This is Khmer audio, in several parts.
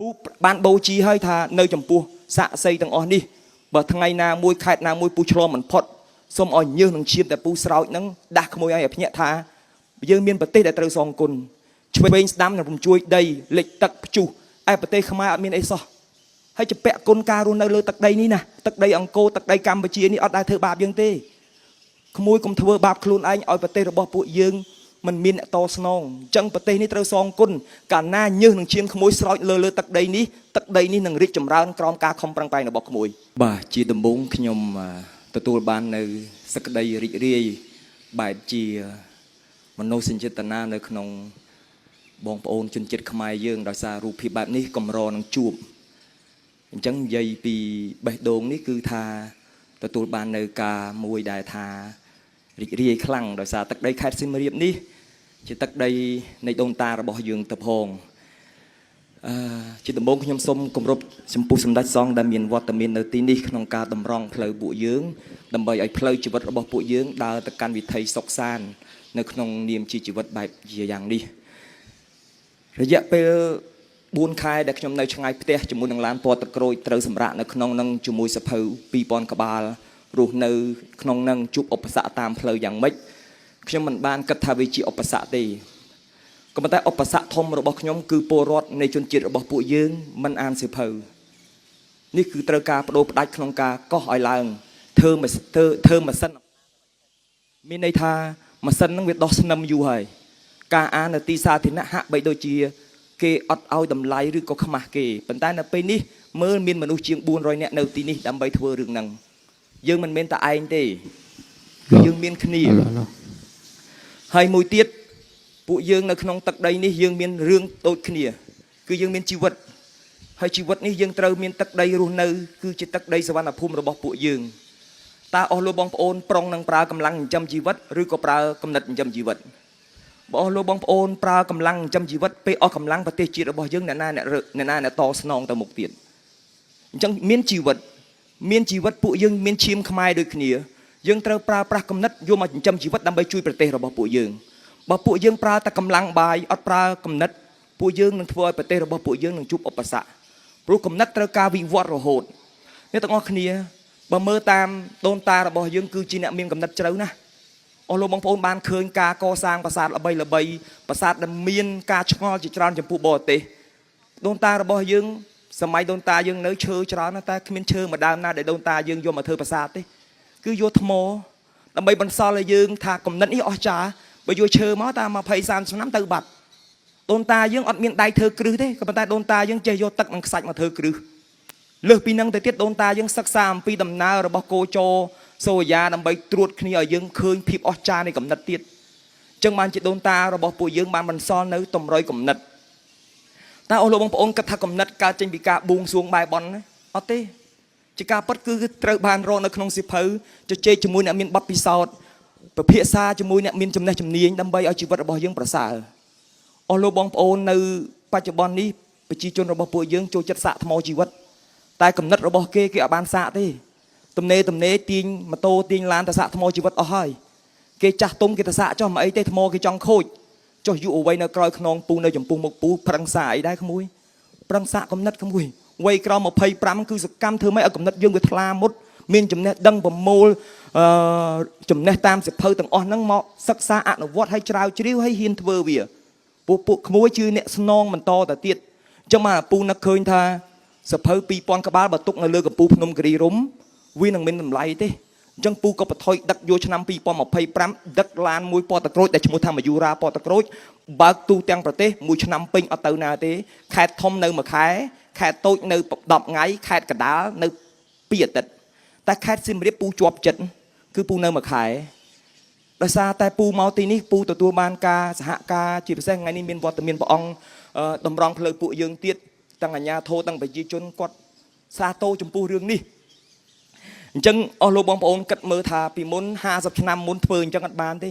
ពូបានបូជាហើយថានៅចំពោះសាក់សីទាំងអស់នេះបើថ្ងៃណាមួយខេត្តណាមួយពូឆ្លងមិនផុតសូមឲ្យញើសនឹងឈាមតែពូស្រោចនឹងដាស់ក្មួយឲ្យឲ្យភ្ញាក់ថាយើងមានប្រទេសដែលត្រូវសងគុណឆ្វេងស្ដាំនឹងរំជួយដីលិចទឹកព្យុះឯប្រទេសខ្មែរអត់មានអីសោះហើយជពាក់គុណការរស់នៅលើទឹកដីនេះណាទឹកដីអង្គរទឹកដីកម្ពុជានេះអត់ដែលធ្វើបាបយើងទេ ក្មួយកុំធ្វើបាបខ្លួនឯងឲ្យប្រទេសរបស់ពួកយើងមិនមានអ្នកតស្នងអញ្ចឹងប្រទេសនេះត្រូវសងគុណកាលណាញើសនឹងឈាមក្មួយស្រោចលើលើទឹកដីនេះទឹកដីនេះនឹងរីកចម្រើនក្រោមការខំប្រឹងប្រែងរបស់ក្មួយបាទជាដំបូងខ្ញុំទទួលបាននៅសក្តីរីករាយបែបជាមនោសញ្ចេតនានៅក្នុងបងប្អូនជនជាតិខ្មែរយើងដោយសាររូបភាពបែបនេះកម្រនឹងជួបអញ្ចឹងនិយាយពីបេះដូងនេះគឺថាទទួលបាននៅការមួយដែលថា រីករាយខ្លាំងដោយសារទឹកដីខេត្តសៀមរាបនេះជាទឹកដីនៃដូនតារបស់យើងទៅផងអឺជាដំបូងខ្ញុំសូមគោរពចំពោះសម្ដេចសង្ឃដែលមានវត្តមាននៅទីនេះក្នុងការតម្រង់ផ្លូវពួកយើងដើម្បីឲ្យផ្លូវជីវិតរបស់ពួកយើងដើរទៅកាន់វិថីសុខសាន្តនៅក្នុងនាមជាជីវិតបែបជាយ៉ាងនេះរយៈពេល4ខែដែលខ្ញុំនៅឆ្ងាយផ្ទះជាមួយនឹងឡានពណ៌ទឹកក្រូចត្រូវសម្រាកនៅក្នុងនឹងជាមួយសភៅ2000ក្បាលរស់នៅក្នុងនឹងជួបឧបសគ្គតាមផ្លូវយ៉ាងម៉េចខ្ញុំមិនបានគិតថាវាជាឧបសគ្គទេក៏ប៉ុន្តែឧបសគ្គធំរបស់ខ្ញុំគឺពលរដ្ឋនៃជនជាតិរបស់ពួកយើងមិនអានសៀវភៅនេះគឺត្រូវការបដូរផ្ដាច់ក្នុងការកោះឲ្យឡើងធ្វើម៉ាស៊ីនធ្វើធ្វើម៉ាស៊ីនមានន័យថាម៉ាស៊ីនហ្នឹងវាដោះស្នឹមយូរហើយការអាននៅទីសាធារណៈហាក់បីដូចជាគេអត់ឲ្យតម្លៃឬក៏ខ្មាស់គេប៉ុន្តែនៅពេលនេះមើលមានមនុស្សជាង400នាក់នៅទីនេះដើម្បីធ្វើរឿងហ្នឹងយើងមិនមែនតែឯងទេគឺយើងមានគ្នា ឡូឡូ ហើយមួយទៀតពួកយើងនៅក្នុងទឹកដីនេះយើងមានរឿងដូចគ្នាគឺយើងមានជីវិតហើយជីវិតនេះយើងត្រូវមានទឹកដីរស់នៅគឺជាទឹកដីសវណ្ណភូមិរបស់ពួកយើងតើអស់លោកបងប្អូនប្រុងនឹងប្រើកម្លាំងចិញ្ចឹមជីវិតឬក៏ប្រើគំនិតចិញ្ចឹមជីវិតបើអស់លោកបងប្អូនប្រើកម្លាំងចិញ្ចឹមជីវិតពេលអស់កម្លាំងប្រទេសជាតិរបស់យើងអ្នកណាអ្នករើអ្នកណាអ្នកតស្នងទៅមុខទៀតអញ្ចឹងមានជីវិតមានជីវិតពួកយើងមានឈាមខ្មែរដូចគ្នាយើងត្រូវប្រើប្រាស់គំនិតយកមកចិញ្ចឹមជីវិតដើម្បីជួយប្រទេសរបស់ពួកយើងបើពួកយើងប្រើតែកម្លាំងបាយអត់ប្រើគំនិតពួកយើងនឹងធ្វើឲ្យប្រទេសរបស់ពួកយើងនឹងជួបឧបសគ្គព្រោះគំនិតត្រូវការវិវត្តរហូតអ្នកទាំងអស់គ្នាបើមើលតាមដូនតារបស់យើងគឺជាអ្នកមានគំនិតជ្រៅណាស់អស់លោកបងប្អូនបានឃើញការកសាងប្រាសាទល្បីល្បីប្រាសាទដែលមានការឆ្ងល់ជាច្រើនចំពោះបរទេសដូនតារបស់យើងសម័យដូនតាយើងនៅឈើច្រើនណាស់តែគ្មានឈើមួយដើមណាដែលដូនតាយើងយកមកធ្វើប្រាសាទទេគឺយកថ្មដើម្បីបន្សល់ឲ្យយើងថាគំនិតនេះអស្ចារ្យបើយកឈើមកតាម20 30ឆ្នាំទៅបាត់ដូនតាយើងអត់មានដៃធ្វើគ្រឹះទេក៏ប៉ុន្តែដូនតាយើងចេះយកទឹកនិងខ្សាច់មកធ្វើគ្រឹះលើសពីនឹងទៅទៀតដូនតាយើងសិក្សាអំពីដំណើររបស់គោចរសូរិយាដើម្បីត្រួតគ្នាឲ្យយើងឃើញភាពអស្ចារ្យនៃគំនិតទៀតអញ្ចឹងបានជាដូនតារបស់ពួកយើងបានបន្សល់នៅតម្រុយគំនិតតើអស់លោកបងប្អូនគិតថាគំនិតកើតចេញពីការបួងសួងបែបបន់ទេអត់ទេជាការពិតគឺត្រូវបានរកនៅក្នុងសៀវភៅជជែកជាមួយអ្នកមានបទពិសោធន៍ពិភាក្សាជាមួយអ្នកមានចំណេះជំនាញដើម្បីឲ្យជីវិតរបស់យើងប្រសើរអស់លោកបងប្អូននៅបច្ចុប្បន្ននេះប្រជាជនរបស់ពួកយើងចូលចិត្តសាកថ្មជីវិតតែគំនិតរបស់គេគេអត់បានសាកទេទំនេរទំនេរទាញម៉ូតូទាញឡានទៅសាកថ្មជីវិតអស់ហើយគេចាស់ទុំគេទៅសាកចុះមកអីទេថ្មគេចង់ខូចចុះយុវវ័យនៅក្រោយខ្នងពូនៅចំពោះមុខពូប្រឹងសាកអីដែរក្មួយប្រឹងសាកគំនិតក្មួយវ័យក្រោម25គឺសកម្មធ្វើម៉េចឲ្យគំនិតយើងវាថ្លាមុតមានចំណេះដឹងប្រមូលអឺចំណេះតាមសិភៅទាំងអស់ហ្នឹងមកសិក្សាអនុវត្តឲ្យច្រាវជ្រាវឲ្យហ៊ានធ្វើវាពួកពួកក្មួយជឿអ្នកស្នងបន្តទៅទៀតអញ្ចឹងមកពូនឹកឃើញថាសភៅ2000ក្បាលបើទុកនៅលើកំពូលភ្នំគិរីរម្យវានឹងមានតម្លៃទេអញ្ចឹងពូក៏បថុយដឹកយកឆ្នាំ2025ដឹកឡានមួយពណ៌តក្រូចដែលឈ្មោះថាមយូរាពណ៌តក្រូចបើកទូទាំងប្រទេសមួយឆ្នាំពេញអត់ទៅណាទេខេត្តធំនៅមួយខែខេត្តតូចនៅ10ថ្ងៃខេត្តកណ្ដាលនៅ2អាទិត្យតែខេត្តសៀមរាបពូជាប់ចិត្តគឺពូនៅមួយខែដោយសារតែពូមកទីនេះពូទទួលបានការសហការជាពិសេសថ្ងៃនេះមានវត្តមានព្រះអង្គតម្រង់ផ្លូវពួកយើងទៀតទាំងអាជ្ញាធរទាំងប្រជាជនគាត់សាទរចំពោះរឿងនេះអញ្ចឹងអស់លោកបងប្អូនគិតមើលថាពីមុន50ឆ្នាំមុនធ្វើអញ្ចឹងអត់បានទេ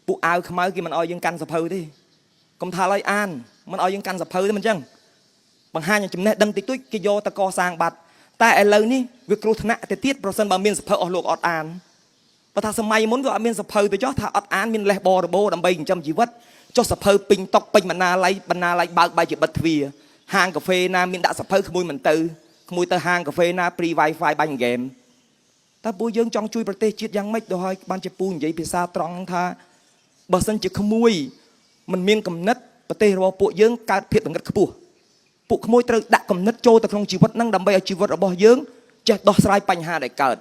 ពួកអាវខ្មៅគេមិនអោយយើងកាន់សភៅទេកុំថាឡើយអានមិនអោយយើងកាន់សភៅទេមិនអញ្ចឹងបង្ហាញចំណេះដឹងតិចតួចគេយកទៅកសាងបាត់តែឥឡូវនេះវាគ្រោះថ្នាក់ទៅទៀតប្រសិនបើមានសភៅអស់លោកអត់អានបើថាសម័យមុនវាអត់មានសភៅទៅចោះថាអត់អានមានលេសបរបោដើម្បីចិញ្ចឹមជីវិតចុះសភៅពេញតុកពេញបណ្ណាល័យបណ្ណាល័យបើកបែរជាបិទទ្វារ ហាងកាហ្វេណាមានដាក់សភៅក្មួយមិនទៅក្មួយទៅហាងកាហ្វេណា free wifi បាញ់ហ្គេមតើពួកយើងចង់ជួយប្រទេសជាតិយ៉ាងម៉េចដល់ហើយបានជាពូនិយាយភាសាត្រង់ថាបើសិនជាក្មួយមិនមានគំនិតប្រទេសរបស់ពួកយើងកើតភាពងឹតខ្ពស់ពួកក្មួយត្រូវដាក់គំនិតចូលទៅក្នុងជីវិតហ្នឹងដើម្បីឲ្យជីវិតរបស់យើងចេះដោះស្រាយបញ្ហាដែលកើត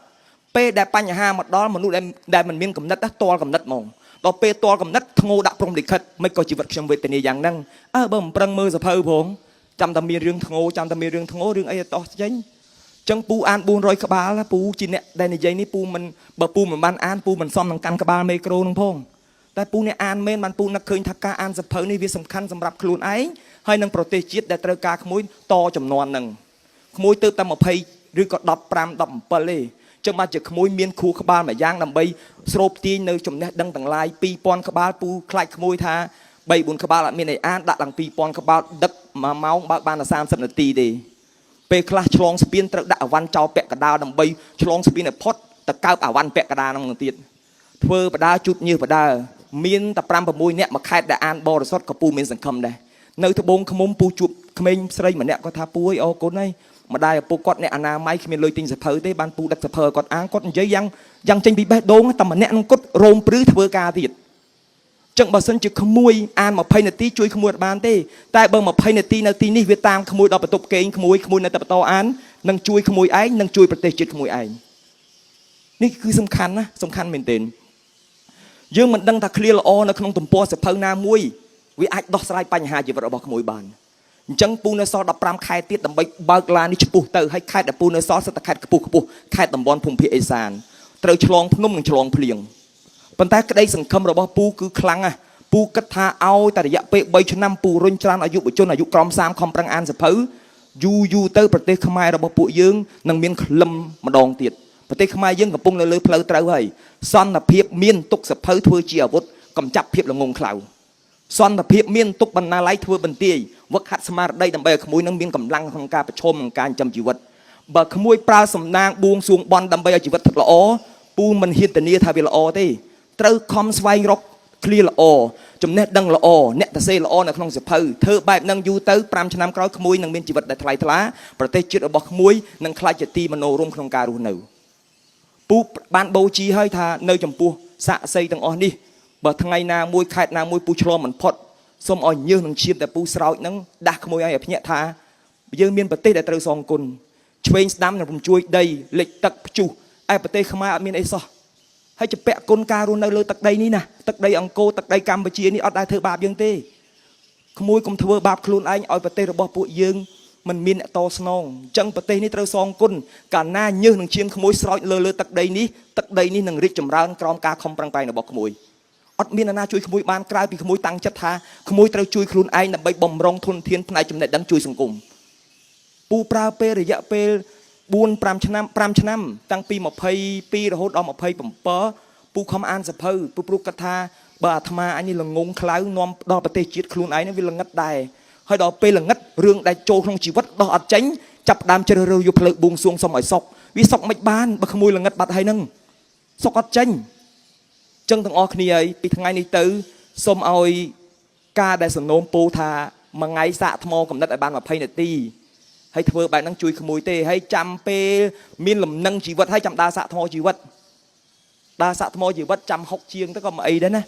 ពេលដែលបញ្ហាមកដល់មនុស្សដែលដែលមិនមានគំនិតណាតល់គំនិតហ្មងដល់ពេលតល់គំនិតធ្ងោដាក់ព្រំលិខិតមិនក៏ជីវិតខ្ញុំវេទនាយ៉ាងហ្នឹងអើបើមិនប្រឹងមើលសភៅផងចាំតែមានរឿងធ្ងោចាំតែមានរឿងធ្ងោរឿងអីឲ្យតោះចេញចឹងពូអាន400ក្បាលណាពូជាអ្នកដែលនិយាយនេះពូមិនបើពូមិនបានអានពូមិនសមនឹងកាន់ក្បាលមេក្រូនឹងផងតែពូអ្នកអានមែនបានពូនឹកឃើញថាការអានសភៅនេះវាសំខាន់សម្រាប់ខ្លួនឯងហើយនឹងប្រទេសជាតិដែលត្រូវការក្មួយតចំនួននឹងក្មួយទៅតែ20ឬក៏15 17ទេចឹងបានជាក្មួយមានខួរក្បាលមួយយ៉ាងដើម្បីស្រូបទាញនៅចំណេះដឹងទាំងឡាយ2000ក្បាលពូខ្លាចក្មួយថា3 4ក្បាលអត់មានអីអានដាក់ឡើង2000ក្បាលដឹក1ម៉ោងបើកបានតែ30នាទីទេ ពេលខ្លះឆ្លងស្ពានត្រូវដាក់អវ៉ាន់ចោលពាក់កណ្ដាលដើម្បីឆ្លងស្ពានឲ្យផុតទៅកើបអវ៉ាន់ពាក់កណ្ដាលហ្នឹងទៀតធ្វើបដាជូតញើសបដាមានតែ5 6នាក់មួយខេត្តដែលអានបរិសុទ្ធក៏ពូមានសង្ឃឹមដែរនៅត្បូងឃ្មុំពូជួបក្មេងស្រីម្នាក់គាត់ថាពូអើយអរគុណហើយម្ដាយឪពុកគាត់អ្នកអនាម័យគ្មានលុយទិញសភៅទេបានពូដឹកសភៅឲ្យគាត់អានគាត់និយាយយ៉ាងយ៉ាងចេញពីបេះដូងតែម្នាក់នឹងគាត់រោមព្រឺធ្វើការទៀត ចឹងបើសិនជាក្មួយអាន20នាទីជួយក្មួយអត់បានទេតែបើ20នាទីនៅទីនេះវាតាមក្មួយដល់បន្ទប់គេងក្មួយក្មួយនៅតែបន្តអាននឹងជួយក្មួយឯងនឹងជួយប្រទេសជាតិក្មួយឯងនេះគឺសំខាន់ណាសំខាន់មែនទែនយើងមិនដឹងថាឃ្លាល្អនៅក្នុងទំព័រសភៅណាមួយវាអាចដោះស្រាយបញ្ហាជីវិតរបស់ក្មួយបានអញ្ចឹងពូនៅសល់15ខែទៀតដើម្បីបើកឡាននេះឆ្ពោះទៅហើយខេត្តដែលពូនៅសល់សិតតែខេត្តខ្ពស់ខ្ពស់ខេត្តតំបន់ភូមិភាគឦសានត្រូវឆ្លងភ្នំនិងឆ្លងភ្លៀង ប៉ុន្តែក្តីសង្ឃឹមរបស់ពូគឺខ្លាំងណាស់ពូគិតថាឲ្យតែរយៈពេល3ឆ្នាំពូរុញច្រានអាយុវជនអាយុក្រោម30ខំប្រឹងអានសភៅយូរយូរទៅប្រទេសខ្មែររបស់ពួកយើងនឹងមានក្លឹមម្ដងទៀតប្រទេសខ្មែរយើងកំពុងនៅលើផ្លូវត្រូវហើយសន្តិភាពមានទុកសភៅធ្វើជាអាវុធកំចាត់ភាពល្ងងខ្លៅសន្តិភាពមានទុកបណ្ណាល័យធ្វើបន្ទាយវឹកហាត់ស្មារតីដើម្បីឲ្យក្មួយនឹងមានកម្លាំងក្នុងការប្រឈមនឹងការចិញ្ចឹមជីវិតបើក្មួយប្រើសំណាងបួងសួងបន់ដើម្បីឲ្យជីវិតស្ថិតល្អពូមិនហ៊ានធានាថាវាល្អទេ ត្រូវខំស្វែងរកឃ្លាល្អចំណេះដឹងល្អអ្នកតសេល្អនៅក្នុងសភៅធ្វើបែបហ្នឹងយូរទៅ5ឆ្នាំក្រោយក្មួយនឹងមានជីវិតដែលថ្លៃថ្លាប្រទេសជាតិរបស់ក្មួយនឹងក្លាយជាទីមនោរម្យក្នុងការរស់នៅពូបានបូជាឲ្យថានៅចំពោះសាក់សីទាំងអស់នេះបើថ្ងៃណាមួយខេត្តណាមួយពូឆ្លងមិនផុតសូមឲ្យញើសនឹងឈាមតែពូស្រោចហ្នឹងដាស់ក្មួយឲ្យឲ្យភ្ញាក់ថាយើងមានប្រទេសដែលត្រូវសងគុណឆ្វេងស្ដាំនឹងរំជួយដីលិចទឹកព្យុះឯប្រទេសខ្មែរអត់មានអីសោះ ហើយជពាក់គុណការរស់នៅលើទឹកដីនេះណាទឹកដីអង្គរទឹកដីកម្ពុជានេះអត់ដែលធ្វើបាបយើងទេក្មួយកុំធ្វើបាបខ្លួនឯងឲ្យប្រទេសរបស់ពួកយើងមិនមានអ្នកតស្នងអញ្ចឹងប្រទេសនេះត្រូវសងគុណកាលណាញើសនឹងឈាមក្មួយស្រោចលើលើទឹកដីនេះទឹកដីនេះនឹងរីកចម្រើនក្រោមការខំប្រឹងប្រែងរបស់ក្មួយអត់មានអ្នកណាជួយក្មួយបានក្រៅពីក្មួយតាំងចិត្តថាក្មួយត្រូវជួយខ្លួនឯងដើម្បីបំរុងធនធានផ្នែកចំណេះដឹងជួយសង្គម ពូប្រើពេលរយៈពេល4 5ឆ្នាំ5ឆ្នាំតាំងពី22រហូតដល់27ពូខំអានសភៅពូព្រោះគាត់ថាបើអាត្មាអញនេះល្ងងខ្លៅនាំដល់ប្រទេសជាតិខ្លួនឯងហ្នឹងវាល្ងិតដែរហើយដល់ពេលល្ងិតរឿងដែលចូលក្នុងជីវិតដោះអត់ចេញចាប់ផ្ដើមជ្រើសរើសយកផ្លូវបួងសួងសុំឲ្យសុកវាសុកមិនបានបើក្មួយល្ងិតបាត់ហើយហ្នឹងសុកអត់ចេញចឹងទាំងអស់គ្នាហើយពីថ្ងៃនេះទៅសូមឲ្យការដែលសំណូមពូថាមួយថ្ងៃសាកថ្មកំណត់ឲ្យបាន20នាទី ហើយធ្វើបែបហ្នឹងជួយក្មួយទេហើយចាំពេលមានលំនឹងជីវិតហើយចាំដើរសាក់ថ្មជីវិតដើរសាក់ថ្មជីវិតចាំ6ជាងទៅក៏មិនអីដែរណា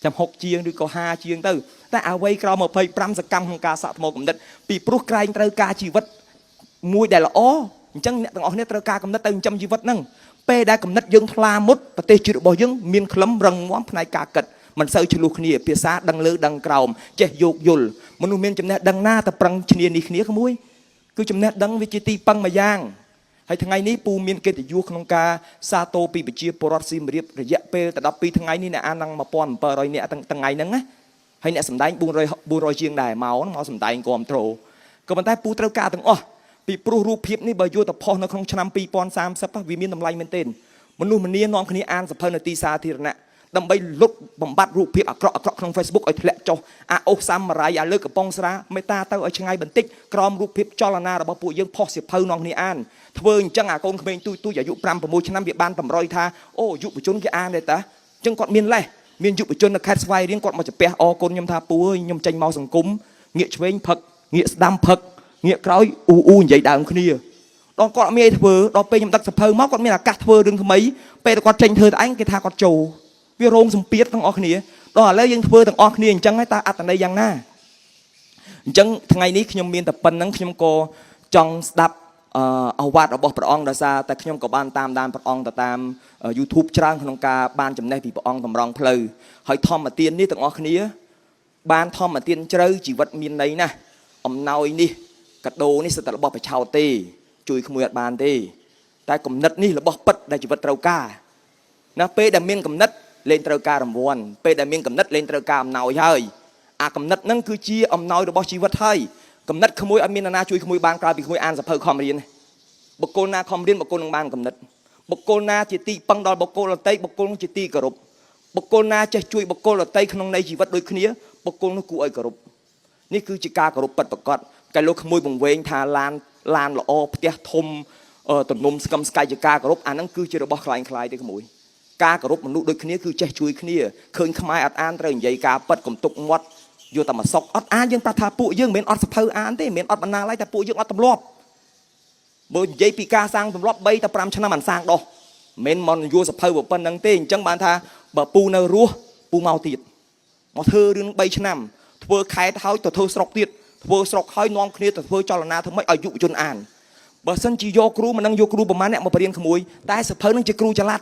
ចាំ6ជាងឬក៏5ជាងទៅតែអ្វីក្រោម25សកម្មក្នុងការសាក់ថ្មកំណត់ពីព្រោះក្រែងត្រូវការជីវិតមួយដែលល្អអញ្ចឹងអ្នកទាំងអស់គ្នាត្រូវការកំណត់ទៅចិញ្ចឹមជីវិតហ្នឹងពេលដែលកំណត់យើងថ្លាមុតប្រទេសជាតិរបស់យើងមានក្លឹមរឹងមាំផ្នែកការគិតមិនសូវឆ្លោះគ្នាភាសាដឹងលើដឹងក្រោមចេះយោគយល់មនុស្សមានចំណេះដឹងណាតែប្រឹងឈ្នានេះគ្នាក្មួយ គឺចំណេះដឹងវាជាទីពឹងមួយយ៉ាងហើយថ្ងៃនេះពូមានកិត្តិយសក្នុងការសាទរពីប្រជាពលរដ្ឋសៀមរាបរយៈពេលតែ12ថ្ងៃនេះអ្នកអាននឹង1700នាក់ទាំងថ្ងៃហ្នឹងណាហើយអ្នកសម្ដែង400 400ជាងដែរមកហ្នឹងមកសម្ដែងគ្រប់ត្រូលក៏ប៉ុន្តែពូត្រូវការទាំងអស់ពីព្រោះរូបភាពនេះបើយកទៅផុសនៅក្នុងឆ្នាំ2030វាមានតម្លៃមែនទែនមនុស្សម្នានាំគ្នាអានសភៅនៅទីសាធារណៈដើម្បីលុបបំបត្តិរូបភាពអាក្រក់អាក្រក់ក្នុង Facebook ឲ្យធ្លាក់ចុះអាអូសសាមរ៉ៃអាលើកកំប៉ុងស្រាមេតាទៅឲ្យឆ្ងាយបន្តិចក្រោមរូបភាពចលនារបស់ពួកយើងផុសសៀវភៅនាំគ្នាអានធ្វើអញ្ចឹងអាកូនក្មេងទូចទូចអាយុ5 6ឆ្នាំវាបានតម្រុយថាអូយុវជនគេអានទេតាអញ្ចឹងគាត់មានលេសមានយុវជននៅខេត្តស្វាយរៀងគាត់មកចាពះអរគុណខ្ញុំថាពូអើយខ្ញុំចេញមកសង្គមងាកឆ្វេងផឹកងាកស្ដាំផឹក ងាកក្រោយអ៊ូអ៊ូនិយាយដើមគ្នាដល់គាត់អត់មានអីធ្វើដល់ពេលខ្ញុំដឹកសភៅមកគាត់មានឱកាសធ្វើរឿងថ្មីពេលតែគាត់ចេញធ្វើតែឯងគេថាគាត់ចូលវារងសម្ពាធទាំងអស់គ្នាដល់ឥឡូវយើងធ្វើទាំងអស់គ្នាអញ្ចឹងហើយតើអត្តន័យយ៉ាងណាអញ្ចឹងថ្ងៃនេះខ្ញុំមានតែប៉ុណ្្នឹងខ្ញុំក៏ចង់ស្ដាប់អឺឱវាទរបស់ព្រះអង្គដោយសារតែខ្ញុំក៏បានតាមដានព្រះអង្គទៅតាម YouTube ច្រើនក្នុងការបានចំណេះពីព្រះអង្គតម្រង់ផ្លូវហើយធម្មទាននេះទាំងអស់គ្នា បានធម្មទានជ្រៅជីវិតមានន័យណាស់អំណោយនេះកាដូនេះសិតតែរបស់បច្ឆោតទេ ជួយក្មួយអត់បានទេ តែគំនិតនេះរបស់ពិតដែលជីវិតត្រូវការណាពេលដែលមានគំនិតលែងត្រូវការរង្វាន់ពេលដែលមានគំនិតលែងត្រូវការអំណោយហើយអាគំនិតហ្នឹងគឺជាអំណោយរបស់ជីវិតហើយគំនិតក្មួយអត់មាននរណាជួយក្មួយបានក្រៅពីក្មួយអានសភៅខំរៀនទេបុគ្គលណាខំរៀនបុគ្គលនឹងបានគំនិតបុគ្គលណាជាទីពឹងដល់បុគ្គលដទៃបុគ្គលនឹងជាទីគោរពបុគ្គលណាចេះជួយបុគ្គលដទៃក្នុងន័យជីវិតដូចគ្នាបុគ្គលនោះគួរឲ្យគោរពនេះគឺជាការគោរពពិតប្រាកដកាលលោកក្មួយបង្វែងថាឡានឡានល្អផ្ទះធំទំនំស្កឹមស្កៃជាការគោរពអាហ្នឹងគឺជារបស់ខ្លាញ់ខ្លាយទេក្មួយការគោរពមនុស្សដូចគ្នាគឺចេះជួយគ្នាឃើញខ្មែរអត់អានត្រូវនិយាយការពិតកុំទុកមាត់យកតែមកសុកអត់អានយើងប្រាប់ថាពួកយើងមិនមែនអត់សភៅអានទេមិនមែនអត់បណ្ណាល័យតែពួកយើងអត់ទម្លាប់បើនិយាយពីការសាងទម្លាប់3ទៅ5ឆ្នាំអានសាងដោះមិនមែនមកយកសភៅប៉ុណ្្នឹងទេអញ្ចឹងបានថាបើពូនៅរស់ពូមកទៀតមកធ្វើរឿង3ឆ្នាំធ្វើខេតហើយទៅធ្វើស្រុកទៀតធ្វើស្រុកហើយនាំគ្នាទៅធ្វើចលនាធ្វើម៉េចឲ្យយុវជនអានបើសិនជាយកគ្រូមិននឹងយកគ្រូប្រហែលអ្នកមកបរៀនក្មួយតែសភៅនឹងជាគ្រូចល័ត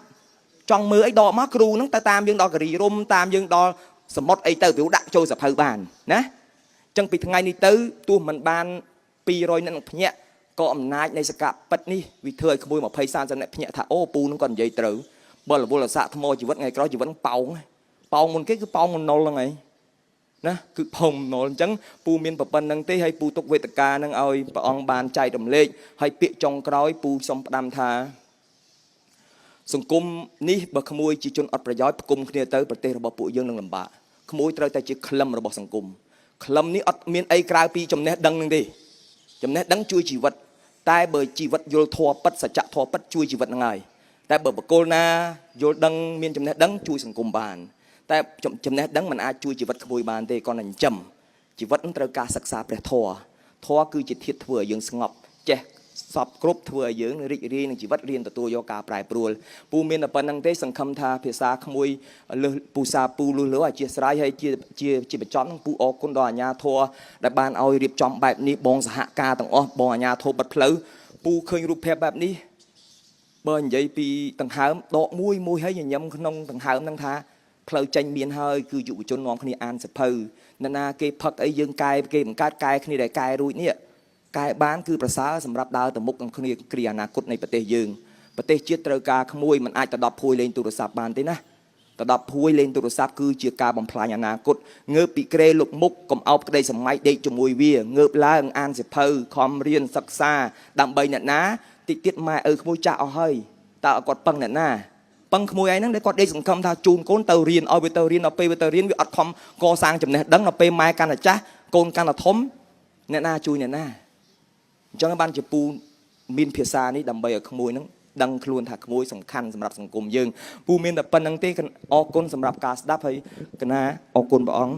ចង់មើលអីដកមកគ្រូនឹងទៅតាមយើងដល់ការីរុំតាមយើងដល់សមុទ្រអីទៅព្រោះដាក់ចូលសភៅបានណាចឹងពីថ្ងៃនេះទៅទោះមិនបាន200អ្នកនឹងភ្ញាក់ក៏អំណាចនៃសកពិតនេះវាធ្វើឲ្យក្មួយ20 30អ្នកភ្ញាក់ថាអូពូនឹងគាត់និយាយត្រូវបើរវល់អស័កថ្មជីវិតថ្ងៃក្រោយជីវិតនឹងប៉ោងប៉ោងមុនគេគឺប៉ោងមណុលហ្នឹងឯងណាគឺផុងមណុលអញ្ចឹងពូមានប្រពន្ធហ្នឹងទេហើយពូទុកវេទិកាហ្នឹងឲ្យព្រះអង្គបានចែករំលែកហើយពាក្យចុងក្រោយពូសូមផ្ដាំថាសង្គមនេះបើក្មួយជាជនអត់ប្រយោជន៍ផ្គុំគ្នាទៅប្រទេសរបស់ពួកយើងនឹងលំបាកក្មួយត្រូវតែជាក្លឹមរបស់សង្គមក្លឹមនេះអត់មានអីក្រៅពីចំណេះដឹងនឹងទេចំណេះដឹងជួយជីវិតតែបើជីវិតយល់ធម៌ពិតសច្ចធម៌ពិតជួយជីវិតហ្នឹងហើយតែបើបុគ្គលណាយល់ដឹងមានចំណេះដឹងជួយសង្គមបានតែចំណេះដឹងមិនអាចជួយជីវិតក្មួយបានទេគ្រាន់តែចិញ្ចឹមជីវិតនឹងត្រូវការសិក្សាព្រះធម៌ធម៌គឺជាធាតុធ្វើឲ្យយើងស្ងប់ចេះសពគ្រប់ធ្វើឲ្យយើងរីករាយនឹងជីវិតរៀនទទួលយកការប្រែប្រួលពូមានតែប៉ុណ្្នឹងទេសង្ឃឹមថាភាសាក្មួយលើសពូសាពូលុះលើអធិស្ឋានហើយជាជាជាបញ្ចប់នឹងពូអរគុណដល់អាញាធរដែលបានឲ្យរៀបចំបែបនេះបងសហការទាំងអស់បងអាញាធរបិទផ្លូវពូឃើញរូបភាពបែបនេះបើនិយាយពីដង្ហើមដកមួយមួយហើយញញឹមក្នុងដង្ហើមហ្នឹងថាផ្លូវចេញមានហើយគឺយុវជននាំគ្នាអានសភៅនរណាគេផឹកអីយើងកែគេបង្កើតកែគ្នាដែលកែរួចនេះកែបានគឺប្រសើរសម្រាប់ដើរទៅមុខនឹងគ្នាគ្រាអនាគតនៃប្រទេសយើងប្រទេសជាតិត្រូវការក្មួយមិនអាចទៅដល់ភួយលេងទូរស័ព្ទបានទេណាទៅដល់ភួយលេងទូរស័ព្ទគឺជាការបំផ្លាញអនាគតងើបពីក្រេលុកមុខកុំអោបក្តីសម័យដេកជាមួយវាងើបឡើងអានសភៅខំរៀនសិក្សាដើម្បីអ្នកណាតិចទៀតម៉ែឪក្មួយចាស់អស់ហើយតើឲ្យគាត់ពឹងអ្នកណាពឹងក្មួយឯងហ្នឹងដែលគាត់ដេកសង្ឃឹមថាជូនកូនទៅរៀនឲ្យវាទៅរៀនដល់ពេលវាទៅរៀនវាអត់ខំកសាងចំណេះដឹងដល់ពេលម៉ែកាន់តែចាស់កូនកាន់តែធំអ្នកណាជួយអ្នកណាអញ្ចឹងបានជាពូមានភាសានេះដើម្បីឲ្យក្មួយហ្នឹងដឹងខ្លួនថាក្មួយសំខាន់សម្រាប់សង្គមយើងពូមានតែប៉ុណ្្នឹងទេអរគុណសម្រាប់ការស្ដាប់ហើយកណាអរគុណព្រះអង្គ